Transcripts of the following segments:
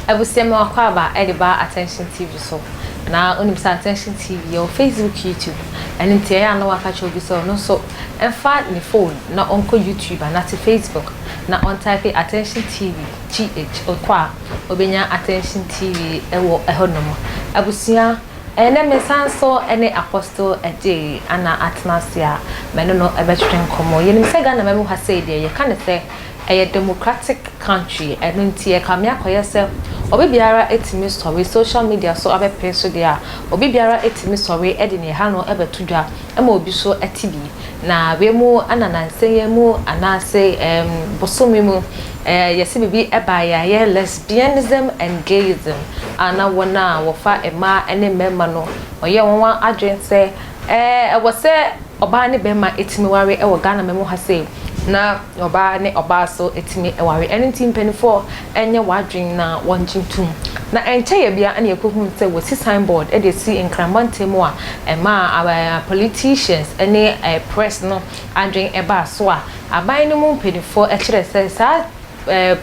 Abusua me w'akwaaba de ba Attention TV so. Na wonim sɛ Attention TV yɛwɔ Facebook, YouTube. Ɛno nti ɛyɛ a na waka kyerɛ obi sɛ ɔno nso mfa ne phone na ɔnkɔ YouTube anaasɛ Facebook na ɔntype Attention TV GH. Ɔkɔ a ɔbɛnya Attention TV wɔ ɛhɔnom. Abusua, ɛnnɛ mesan nso ne Apostle Adjei ana atena ase a me ne no bɛtwetwe nkɔmmɔ. Yɛnim sɛ Ghana man mu ha sei deɛ yɛka no sɛ Ɛyɛ democratic country ɛno nti ɛkame akɔyɛ sɛ obi biara tumi sɔre social media so abɛpere so deɛ a obi biara tumi sɔre de nea ɛha no bɛto dwa ma obi so te bi. Na wei mu na nansa yi mu anaase ɛɛm bosome mu ɛɛ yɛse biribi baeɛ a ɛyɛ lesbianism and gayism a na wɔn a wɔfa mmaa ne mmarima no wɔyɛ wɔn adwene sɛ ɛɛ ɛwɔ sɛ ɔbaa ne bɛrima tumi ware wɔ Ghana man mu ha sei na ɔbaa ne ɔbaa so tumi ware. Ɛno nti mpaninfoɔ nyɛ w'adwene na wɔngye ntom. Na ɛnkyɛeɛ biara na yɛkɔhuu sɛ wɔasi sign board de asi Nkran mantam mu a ɛmaa politicians ne press no adwene baa so a aban no mu mpaninfoɔ kyerɛɛ sɛ saa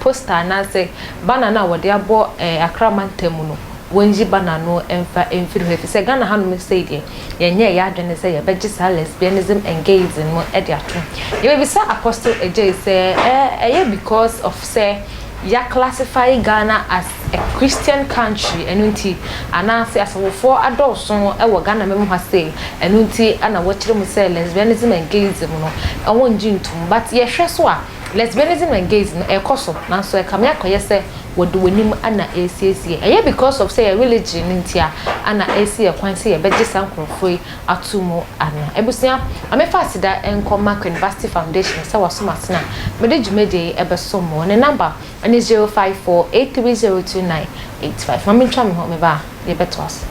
poster anaasɛ banner no a wɔde abɔ Accra mantam mu no, wɔnyi banner no mfa mfiri hɔ efisɛ Ghana hanom sei deɛ, yɛnyɛɛ yɛn adwene sɛ yɛbɛgye saa lesbianism and gayism no de atom. Yɛbɛbisa Apostle Adjei sɛ ɛyɛ because of sɛ yɛ classify Ghana as a Christian country ɛno nti anaasɛ asɔfofoɔ adɔɔso wɔ Ghana man mu ha sei ɛno nti na wɔkyerɛ mu sɛ lesbianism and gayism no wɔngye ntom but yɛhwɛ so a Lesbianism and gays no ɛkɔ so nanso ɛkame akɔyɛ sɛ wɔde w'anim na ɛresiesie. Ɛyɛ because of sɛ yɛ religion no nti a na ɛresi yɛ kwan sɛ yɛbɛgye saa nkorɔfoɔ yi ato mu anaa? Abusua, ma memfa aseda nkɔ ma Queen Vasti Foundation sɛ wɔasom asene a mede dwumadie yi ɛbɛsom mo. Ne number ne 0548302985. Ma mentwa me ho meba a yɛbɛtoa so.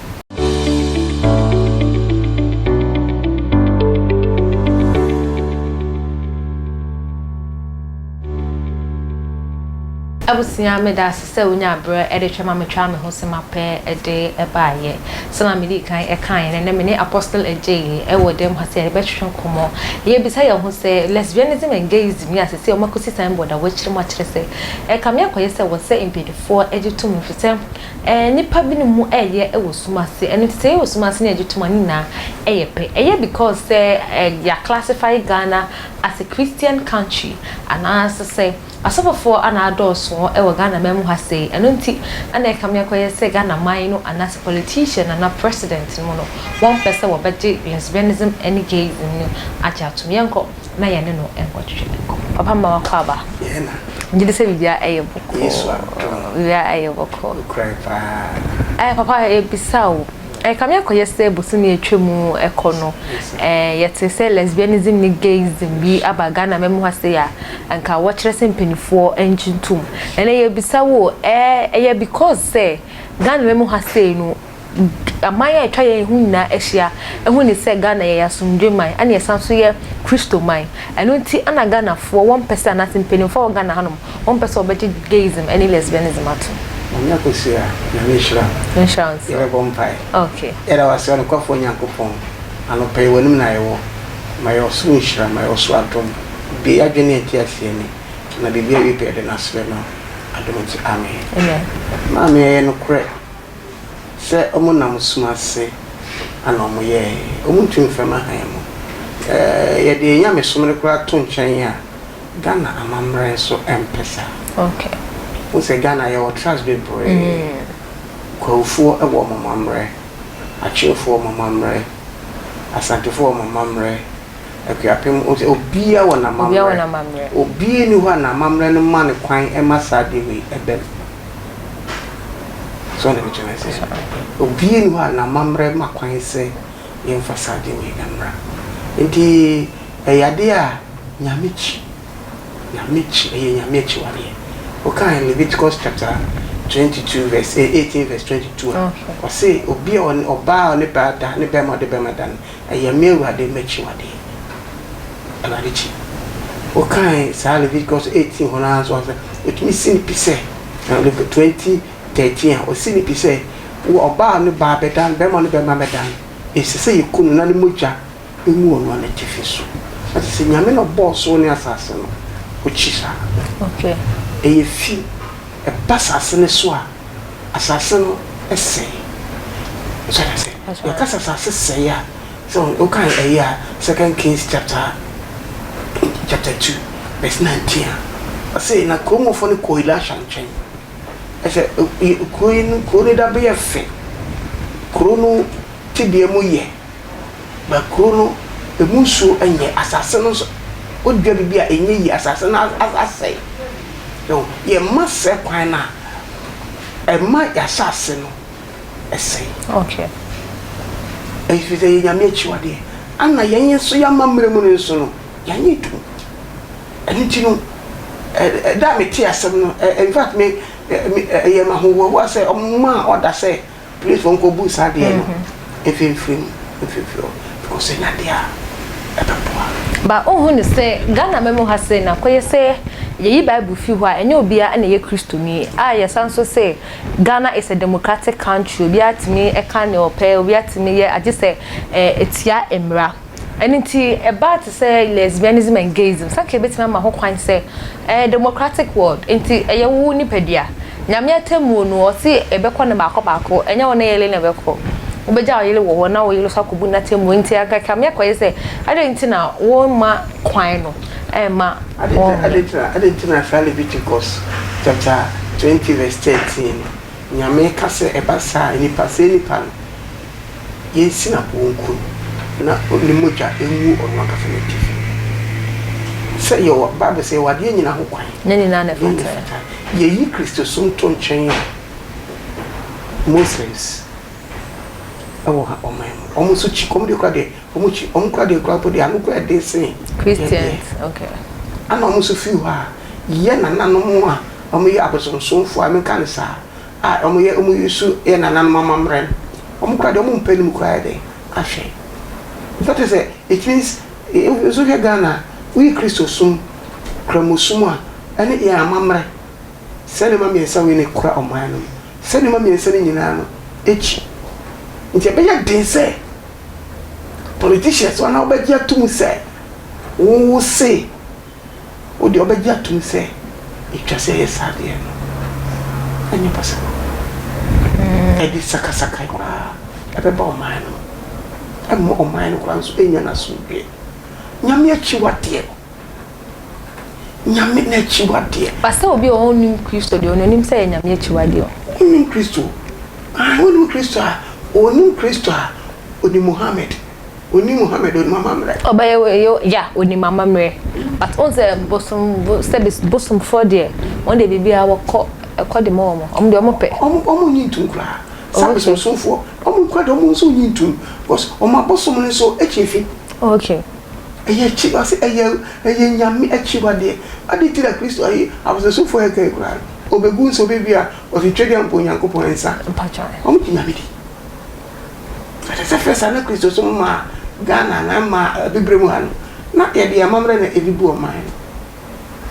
Abusua meda ase sɛ wonya berɛ de twɛ ma metwaa me ho sema pɛ de baeɛ. Sɛnea medii kan kaeɛ no, ɛnnɛ me ne Apostle Adjei wɔ dɛm ha sɛ yɛbɛtwetwe nkɔmmɔ. Yɛrebisa yɛn ho sɛ lesbianism and gayism yi a seesei wɔakɔsi signboard a wɔakyerɛ mu akyerɛ sɛ ɛrekame akɔyɛ sɛ wɔ sɛ mpanimfoɔ gye tom ɛfiri sɛ Nnipa binom mu ɛyɛ wɔ sum ase, ɛno nti sɛ ɛyɛ wɔ sum ase na yɛgye tom a ne nyinaa ɛyɛ pɛ. Ɛyɛ because sɛ yɛ classify Ghana as a Christian country anaasɛ sɛ asɔfofoɔ ana adɔɔso wɔ Ghana man mu ha sei, ɛno nti na ɛkame akɔyɛ sɛ Ghana man no anaasɛ politician anaa president no no wɔmpɛ sɛ wɔbɛgye lesbianism ne gayism no agye atom. Yɛnkɔ. na yɛne no nkɔtwetwe nkɔmmɔ. Papa mma w'akwaaba. Yɛn na. Megye di sɛ biribiara ɛyɛ bɔkɔɔ. Yesu adom. Biribiara ɛyɛ bɔkɔɔ. Nokorɛ paa. Ɛɛ papa yɛbisa wo, ɛkame akɔyɛ sɛ bosome atwa mu ɛkɔ no, ɛɛ yɛte sɛ lesbianism ne gayism bi aba Ghana man mu ha sei a, nka wɔkyerɛ sɛ mpanimfoɔ ngye ntom. Ɛnɛ yɛbisa wo, ɛɛ ɛyɛ because sɛ Ghana man mu ha sei no, Aman a atwa yɛn ho nyinaa ahyia hu no sɛ Ghana yɛyɛ asomdwoe man ɛna yɛsan nso yɛ Kristo man. Ɛno nti na Ghanafoɔ wɔmpɛ sɛ anaasɛ mpanimfoɔ a wɔ Ghana hanom wɔmpɛ sɛ wɔbɛgye gayism ɛne lesbianism atom. Maame Akosua, Nyame nhyira wo. Nhyira wo nso. Yɛbɛbɔ mpae. Okay. Yɛda wo ase ɔnokwafoɔ Nyankopɔn, anɔpa yi w'anim na yɛwɔ. Ma yɛ ɔsoro nhyira, ma yɛ ɔsoro adom. Bue y'adwene ne yɛn nteaseɛ ani, na biribiara awie pɛ yɛde no ase bɛma wo. Adom nti, amen. Amen. Maame ɛyɛ nokorɛ. Sɛ ɔmo nam sum ase ana ɔmo yɛɛ, ɔmo ntumi mfa mma hann mu. Ɛɛ yɛde yɛn nyamesom no koraa to nkyɛn a, Ghana amammerɛ nso mpɛ saa. Okay. Wohu sɛ Ghana yɛwɔ tribes bebree. Kwahufoɔ wɔ ɔmo amammerɛ, Akyemfoɔ wɔ ɔmo amammerɛ, Asantefoɔ wɔ ɔmo amammerɛ, Akuapem, wohu sɛ obiara wɔ Obiara wɔ n'amammerɛ. n'amammerɛ. Obiara nni hɔ a n'amammerɛ no ma no kwan ma saa adeɛ wei ba mu. So na mekyerɛ no sɛ obiara nni hɔ a n'amammerɛ ma kwan sɛ yɛmfa saa adeɛ wei mmra. Nti ɛyɛ adeɛ a Nyame kyi. Nyame kyi, ɛyɛ Nyame akyiwadeɛ. Wokan Leviticus chapter 22 verse 18 verse 22 a, ɔse obi a ɔne ɔbaa a ɔne baa da ne bɛrima a ɔde bɛrima da no, Ɛyɛ me Awurade m'akyiwadeɛ. Awurade kyi. Wokae saa Leviticus 18 hɔ no ara nso a, sɛ ɔtumi si no pi sɛ, Lev 20 13 a, ɔsi no pi sɛ, wo ɔbaa ne baa bɛda no, bɛrima ne bɛrima bɛda no, ɛsɛ sɛ yɛku no na ne mogya ngu ɔno ara n'atifi so. Na kyerɛ sɛ Nyame na ɔbɔɔ soro ne asase no, ɔkyi saa. Okay. Ɛyɛ fi, ɛba asase no so a. Asase no sɛe. So ate aseɛ? Yɛka sɛ asase sɛe a, sɛ wokan ɛyi a, Second Kings chapter chapter 2 verse 19 a, ɔse na kurom hɔfoɔ no kɔɔ Elisha nkyɛn. Ɛsɛ kuro yi no, kuro no da bɛyɛ fɛ. Kuro no tebea mu yɛ. Na kuro no, ɛmu nsuo nyɛ, asase no nso, wodua biribi a ɛnyɛ yie, asase no asɛe. So yɛma sɛɛ kwan no a, ɛma yɛn asase no sɛe. Okay. Ɛfiri sɛ ɛyɛ Nyame akyiwadeɛ. Ana yɛn nso yɛn amammerɛ mu no nso no, yɛanyɛ atum. Ɛno nti no, ɛda a metee asɛm no, in fact, me, ɛyɛ me ahohoahoa sɛ wɔmaa order sɛ Please wɔn kɔ bu saa deɛ no mfimfini mu mfimfini hɔ because ɛnyɛ adeɛ a ɛbɛboa. But wonhu no sɛ Ghana man mu ha sei no akɔyɛ sɛ yɛyi bible fi hɔ a ɛnyɛ obiara na ɛyɛ Kristoni a yɛsan nso se Ghana is a democratic country obiara tumi ka nea ɔpɛ obiara tumi yɛ agye sɛ ɛtia mmara. Ɛno nti, ɛba te sɛ lesbianism and gayism, sɛ anka yɛbɛtumi ama ho kwan sɛ ɛyɛ democratic world, nti ɛyɛ wo nipadua. Nyame atemmuo no, ɔse ɛbɛkɔ no baako baako, ɛnyɛ wo ne yere na ɛbɛkɔ. Wobɛgya wo yere wɔ hɔ na wo yere nso akɔbu n'atemmuo. Nti anka ɛkame akɔyɛ sɛ, adɛn nti na womma kwan no mma wɔnyɛ? Adɛn nti na saa Leviticus chapter 20 verse 13 no, Nyame ka sɛ ɛba saa a, nnipa, sɛɛ nnipa no, Yensi no aboɔ nku no, na ne mogya ngu ɔno ankasa n'atifi. Sɛ yɛwɔ, Bible sɛ yɛwɔ adeɛ nyina ho kwan. Ne nyinaa na ɛfata. Yɛyi Kristosom to nkyɛn a, Muslims wɔ ha ɔman mu. Wɔn nso kyi, wɔn deɛ kora deɛ, wɔn kyi, wɔn kora deɛ kora mpo deɛ ano kora ɛden sen. Christians, okay. Ana wɔn nso firi hɔ a, yɛ nananom a wɔyɛ abosonsomfoɔ a menka no saa. a wɔyɛ wɔn use yɛ nananom amammerɛ no, wɔn koraa deɛ wɔn mpɛ no mu koraa yɛ dɛn ahwɛ. That is sɛ it means nso hwɛ Ghana a, woyi Kristosom, Kramosom a ɛne yɛn amammerɛ, saa nneɛma mmiɛnsa wei na ɛkura ɔman no mu. Saa nneɛma mmiɛnsa no nyinaa no akyi. Nti ɛbɛyɛ den sɛ politicians anaa wobɛgye atom sɛ wo se Wo deɛ wobɛgye atom sɛ ɛtwa sɛ yɛyɛ saa adeɛ no? Ɛnyɛ possible. Ɛde sakasaka koraa ɛbɛba ɔman no mu. Ɛmma ɔman no koraa nso ɛnnya n'asomdwoeɛ. Nyame akyiwadeɛ. Nyame n'akyiwadeɛ. But sɛ obi a ɔnnim Kristo deɛ, ɔno ɔnim sɛ ɛyɛ Nyame akyiwadeɛ o. Ɔnnim Kristo. Ae, ɔnnim Kristo a, ɔnnim Kristo a, ɔnim Muhammad. Onim Muhammad, onim amammerɛ. Ɔbɛyɛ wei yo ya onim amammerɛ but wohu sɛ bosom bo sɛbi bosomfoɔ deɛ wɔn deɛ biribiara wɔkɔ ɛkɔ de ma wɔn wɔn deɛ wɔn pɛ. Wɔn wɔn nyi ntum koraa saa bosomsomfoɔ wɔn koraa deɛ wɔn nso nyi ntum because wɔn abosom no nso akyi fi. Okay. Ɛyɛ akyi ɔsi ɛyɛ ɛyɛ nyame akyiwadeɛ adi ti na Kristo ayi abosomsomfoɔ yɛ kɛn koraa no obegu nsa obewie a ɔsi twɛdeɛ mpo Onyankopɔn nsa Mpakyɛw. wɔn gye nyame di. Ɛsɛ sɛ first a na Kristosom maa Ghana anaa ɛmaa Abibire mu ha no, na yɛde yɛn amammerɛ na ɛde bu ɔman no.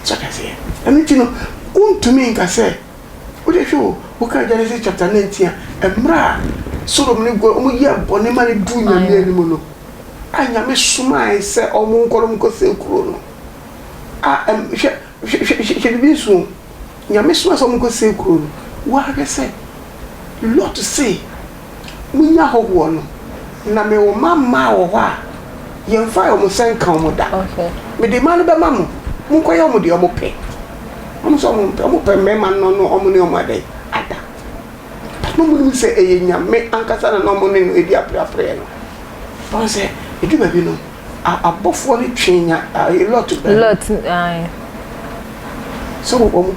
So ate aseɛ? Ɛno nti no, wontumi nka sɛ, wode hwɛ o, woka Genesis chapter 19 a, mmerɛ a Sodom ne Gomorrah wɔn yɛɛ bɔne ma no duu Nyame anim no, a Nyame somae sɛ wɔn nkɔ na wɔn nkɔsɛe kuro no, a ɛm, hwɛ, hwɛ, hwɛ, hwɛ biribi nso o, Nyame somae sɛ wɔn nkɔsɛe kuro no, woahwɛ sɛ Lot se, Munya ahɔhoɔ no, na mewɔ mma mmaa wɔ hɔ a yɛmfaa wɔn nsa nka wɔn da. Mede mma no bɛma mo, monkɔyɛ wɔn deɛ wɔpɛ. Wɔn nso wɔmpɛ, wɔpɛ mmarima no ne wɔn ne wɔn adɛn? Ada. But na wɔnim sɛ ɛyɛ Nyame ankasa na na wɔn ne no redi apereapereɛ no. Wɔn sɛ, ɛdu baabi no, abɔfoɔ no twee nya, Lot baa mu. Lot, ae. Sɛ wɔn.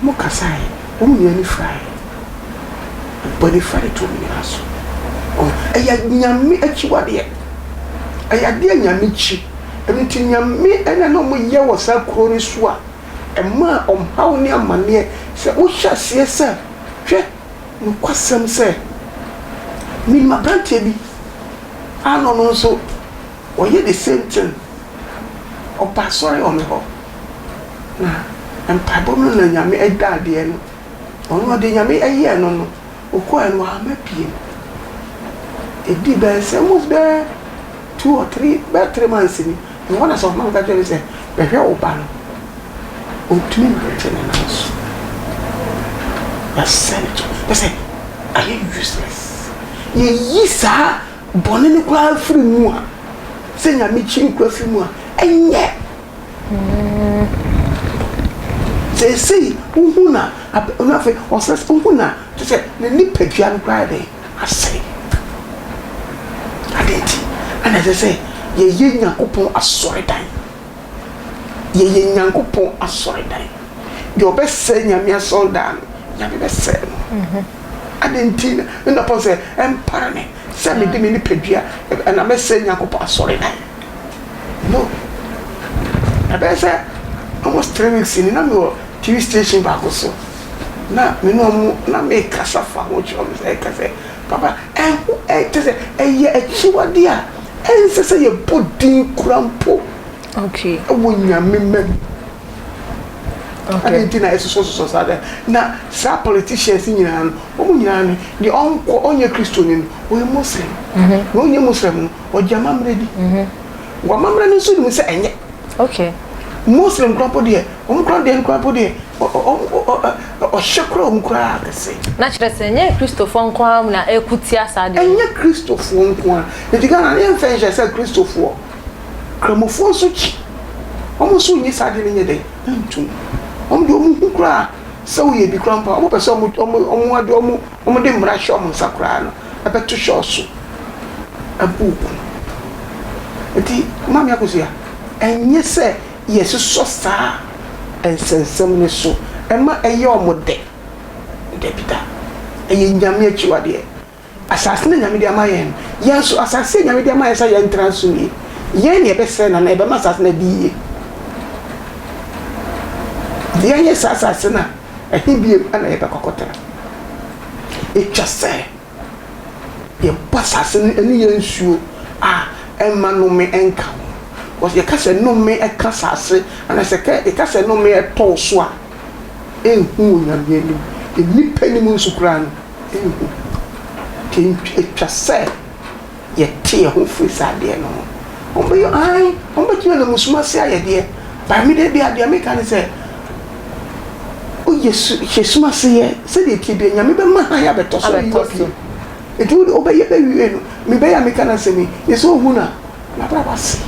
Wɔkasae, wɔn nyinaa ani furae. Wɔbɔɔ anifira de too wɔn nyinaa so. Ɛyɛ Nyame akyiwadeɛ. Ɛyɛ adeɛ a Nyame kyi. Ɛno nti Nyame na na wɔyɛ wɔ saa kuro no so a ɛmaa ɔhaw ne amaneɛ. Sɛ wohyɛ aseɛ sɛ, hwɛ, nokwasɛm sɛ, menim aberanteɛ bi a na ɔno nso ɔyɛ the same thing. Ɔba asɔre wɔ me hɔ. Na mpaebɔ mu no na Nyame da adeɛ no. Ɔno ɔde Nyame yɛɛ no no, ɔkɔɛ no wamma biem. Ɛdii bɛyɛ sɛ almost bɛyɛ two or three, bɛyɛ 3 months ni. Mewɔ na sɛ ɔma meka kyerɛ me sɛ, bɛhwɛ wo ba no. Ɔntumi nante ne nan so. Yɛasɛe no to. Kyerɛ sɛ, ayɛ useless. Yɛyi saa bɔne no koraa firi mu a, sɛ Nyame kyi no koraa firi mu a, ɛnyɛ. Seesei, wohu na, na afei, ɔsɛ, wohu na, kyerɛ sɛ, ne nipadua no koraa ayɛ dɛn? Asɛe. Adɛn nti na ɛsɛ sɛ yɛyɛ Nyankopɔn asɔredan? Yɛyɛ Nyankopɔn asɔredan. Deɛ ɔbɛsɛe Nyame asɔredan no, Nyame bɛsɛe no. Adɛn nti na na Paul sɛ, ɛmpare me sɛ mede me nipadua na mɛsɛe Nyankopɔn asɔredan? No. Ɛbɛyɛ sɛ almost 3 weeks ni na mewɔ TV station baako so. Na me ne ɔmo na mekasa fa ho kyerɛ ɔmo sɛ ɛka sɛ papa ɛho ɛkyɛ sɛ ɛyɛ akyiwade a ɛnsɛ sɛ yɛbɔ din kura mpo ɛwɔ Nyame mma mu. Ade nti na ɛsosɔsosɔ saa dɛ na saa politicians nyinaa no, wɔn nyinaa no, deɛ ɔnkɔ ɔnyɛ Kristoni no, ɔyɛ Muslim. Na ɔnyɛ Muslim no, ɔgye amammerɛ di. Wɔ amammerɛ no nso nim sɛ ɛnyɛ. Muslim koraa mpo deɛ, wɔn koraa deɛ no koraa mpo deɛ, ɔhyɛ koraa wɔn koraa kɛse. Na kyerɛ sɛ ɛnyɛ Kristofoɔ nko ara na ɛko tia saa deɛ. Ɛnyɛ Kristofoɔ nko ara. Nti Ghana no yɛmfa nhyɛ sɛ Kristofoɔ. Kramofoɔ nso kyi. Wɔn nso nnye saa adeɛ no nyɛ dɛn? Ntom. Wɔn deɛ wɔn hu koraa sɛ woyɛ bi koraa mpo a, wɔn pɛ sɛ wɔn wɔn wɔn de wɔn wɔn de mmara hyɛ wɔn nsa koraa no ɛbɛto hyɛ wo so ɛbɔ wo kum. Nti Maame Akosua, ɛnyɛ sɛ yɛsosɔ saa nsɛnsɛm no so ɛma ɛyɛ wɔn dɛ. Dabi da. Ɛyɛ Nyame akyiwadeɛ. Asase no a Nyame de ama yɛn no, yɛn nso, asase a Nyame de ama yɛn sɛ yɛntra so nie. Yɛn na yɛbɛsɛe no anaa yɛbɛma asase no adi yie? Nti yɛnyɛ saa asase no a, ɛhe bio na yɛbɛkɔ akɔtena? Ɛtwa sɛ yɛbɔ asase no ne yɛn nsuo a ɛmma nnome nka ho. Because yɛka sɛ nnome ka asase, anaasɛ yɛka sɛ nnome tɔ wo so a, ɛnhu wɔ Nyame anim. Nnipa anim nso koraa no, nhu. Nti ɛtwa sɛ yɛte yɛn ho firi saa adeɛ no ho. Wɔbɛyɛ ae, wɔbɛtumi anam sum ase ayɛ deɛ, but me deɛ bia deɛ meka ne sɛ, woyɛ su, hyɛ sum ase yɛ sɛdeɛ ɛteɛ bia Nyame bɛma hann abɛtɔ so ayi wapue. Nti wode wobɛyɛ bɛwie no, mebɛyɛ a meka no asɛm yi, yɛ sɛ ohu no a, n'abrabɔ ase.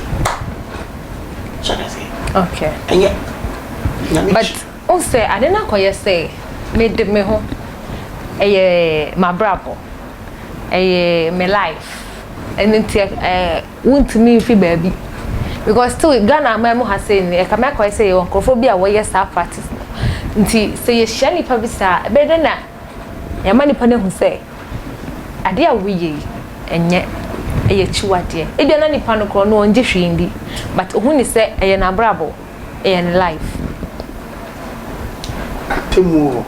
So ate aseɛ? Okay. Ɛnyɛ Nyame But wohu sɛ ade no akɔyɛ sɛ mede me ho, ɛyɛ m'abrabɔ, ɛyɛ me life, ɛno nti ɛɛ wontumi mfi baabi because still Ghana aman mu ha sei no ɛkame akɔyɛ sɛ yɛwɔ nkurɔfoɔ bi a wɔyɛ saa practice no nti sɛ yɛhyia nipa bi saa ɛbɛyɛ dɛ na yɛama nipa no ahu sɛ adeɛ a woyɛ yi ɛnyɛ ɛyɛ akyiwadeɛ. Ebia na nipa no korɔ no ɔngye hwee ndi but ohun ne sɛ ɛyɛ n'abrabɔ. Ɛyɛ ne life. Atemmuo wɔ hɔ.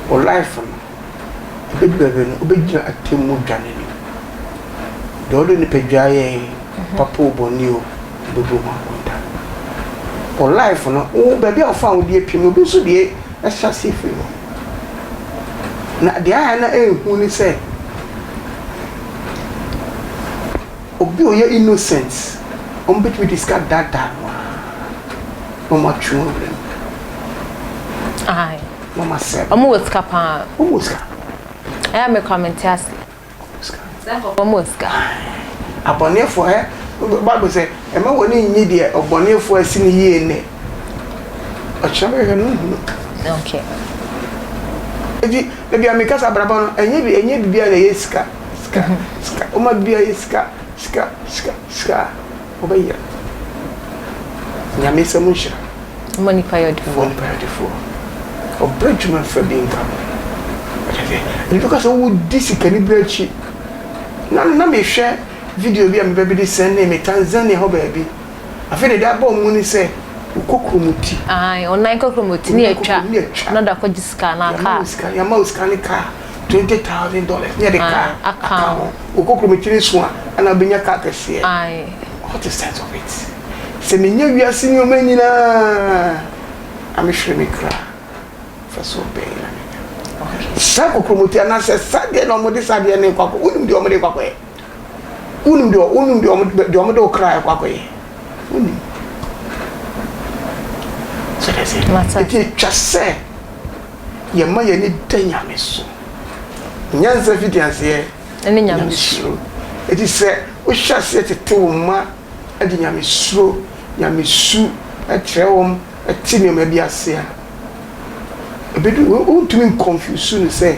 Wo life no, ɛbɛdu baabi no, wobɛgyina atemmuo dwa no anim. Deɛ wode nipadua yɛɛ, papa o bɔne o, wobɛbu ho akonta. Wo life no, wo baabi a wofaa wo deɛ pim no, obi nso deɛ hyɛ aseɛ firi hɔ. Na deɛ ayɛ na ɛnhu ne sɛ, Obi a ɔyɛ innocent, wɔn bɛtumi de sika daadaa no ara na wɔn atwe wɔn awura mu. Aye. Na wɔn asɛe no. Wɔn wɔ sika paa. Wɔn wɔ sika. Ɛyɛ a me kora me nte ase. Wɔn wɔ sika. Saa nkorɔfoɔ wɔn wɔ sika. Aye. Abɔneɛfoɔ ɛ, Bible sɛ, ɛmma wɔn ani nnye deɛ ɔbɔneɛfoɔ asi no yie nnɛ. Ɔkyena bɛhwehwɛ no nhunu. Okay. Eti, ebi a mekasa abrabɔ no, ɛnyɛ bi, ɛnyɛ biribiara na ɛyɛ sika. Sika, sika, woma biribiara yɛ sika, sika, sika, sika a, wobɛyera. Nyame nsɛm nhyira. Woma nipa yɛ ɔdefoɔ. Woma nipa yɛ ɔdefoɔ. Ɔbrɛ adwuma mfa bi nka ho. Ɔkyɛ sɛ, nipa ka sɛ wodi sikanibere akyi. Na na mehwɛ video bi a me ba bi de sɛndee me Tanzania hɔ baabi. Afei deɛ de aba wɔn mu ne sɛ, wo kokuromoti. Ae, wo nan kokuromoti ne atwa, na ɔde akɔgye sika anaa kaa. Yɛama wo sika ne kaa. $20,000 ne yɛde kaa aka ho. Wo kokuromoti no so a, ɛna wobɛnya kaa kɛseɛ. What is sense of it? Sɛ menya wiase nneɛma nyinaa na mehwere me kra, mfasoɔ bɛn na menya? Saa kokuromoti anaasɛ saa deɛ na wɔde saa deɛ no rekɔ akɔ, wonim deɛ wɔde rekɔ akɔyɛ? Wonim deɛ wonim deɛ wɔde deɛ wɔde wo kra rekɔ akɔyɛ? Wonim. So that's it. Nti etwa sɛ. Yɛma yɛn ani da Nyame so. Nyansa fitiaseɛ ne Nyamesuro. Enti sɛ wohyɛ aseɛ tete wo mma de Nyamesuro, Nyamesu kyerɛ wɔn te nneɛma bi ase a, ɛbɛdu wontumi nconfuse no sɛ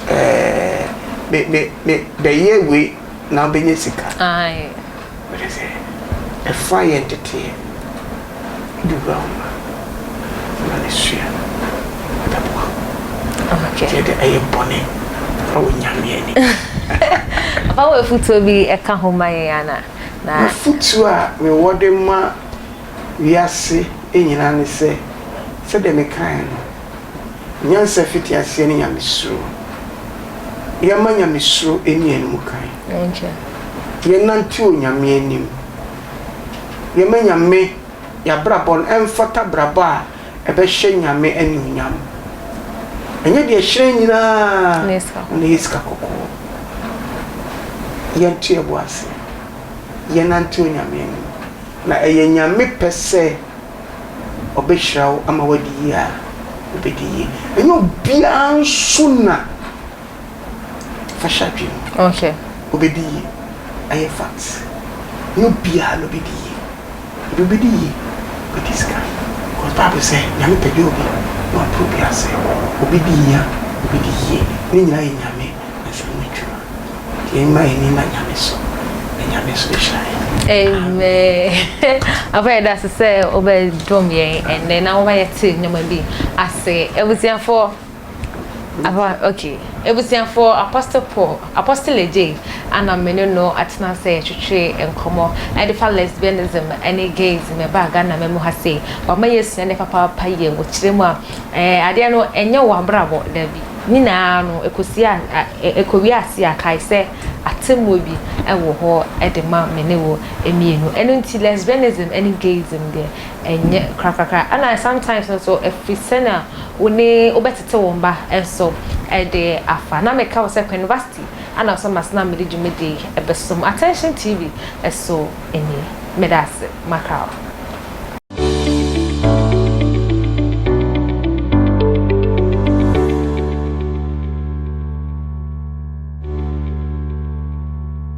ɛɛ me me me bɛyɛ wei na wobɛnya sika. Ae. Wode sɛ ɛfa yɛ nteteɛ de wura wo ma ma no sua ɛbɛboa wo. Okay. Nti ɛde ɛyɛ bɔne wɔ Nyame ani. Papa wɔ afutuo bi ɛka ho ma yɛn ana? Na. M'afutuo a mewɔ de ma wiase nyinaa ne sɛ, sɛdeɛ mekaeɛ no, nyansa fitiaseɛ ne nyamesuro. Yɛmma nyamesuro nni yɛn mu kan. Yɛnnante Onyame anim. Yɛmma Nyame, yɛabrabɔ no ɛmfata brabɔ a ɛbɛhyɛ Nyame anuonyam. Ɛnyɛ deɛ ɛhyerɛn nyinaa na ɛyɛ sika kɔkɔɔ. Yɛnto yɛn bo ase. Yɛnnante Onyame anim. Na ɛyɛ Nyame pɛ sɛ ɔbɛhyira wo ama woadi yie a, wobɛdi yie. Ɛnyɛ obiara nso na fa hyɛ adwene mu. Okay. Wobɛdi yie. Ɛyɛ fact. Ɛnyɛ obiara na ɔbɛdi yie. Ebi bɛdi yie, bɛdi sika. Because Bible sɛ, Nyame pagya obi na wapra obi ase. Obi di hia, obi di yie. Ne nyinaa yɛ Nyame nsa ano adwuma. Yɛmma yɛn ani nna Nyame so, na Nyame nso bɛhyira yɛn. Amen. Papa yɛda ase sɛ wobɛdom yɛn ɛnnɛ na woma yɛte nneɛma bi ase. Abusuafoɔ, apa okay. Abusuafoɔ, Apostle Paul, Apostle Adjei ana me ne no atena sɛ yɛtwetwe nkɔmmɔ ɛde fa lesbianism ɛne gayism ɛbaa Ghana ma mu ha sei. Wama yɛasua nneɛma papaapa yie wɔ kyerɛ mu a ɛɛ adeɛ no ɛnyɛ wɔ abrabɔ dabi. Nyinaa no, ɛkɔsi a, ɛkɔwie ase a, kae sɛ atemmuo bi wɔ hɔ de ma me ne wo mmienu. Ɛno nti lesbianism ne gayism deɛ, ɛnyɛ korakora. Ɛna sometimes nso, ɛfiri sɛnea wo ne wobɛtete wo mma nso de afa. Na meka wo sɛ Queen Vasti ana ɔsɔ m'ase na mede dwumadie yi bɛsom. Attention TV so nie. Meda ase. Makra wo.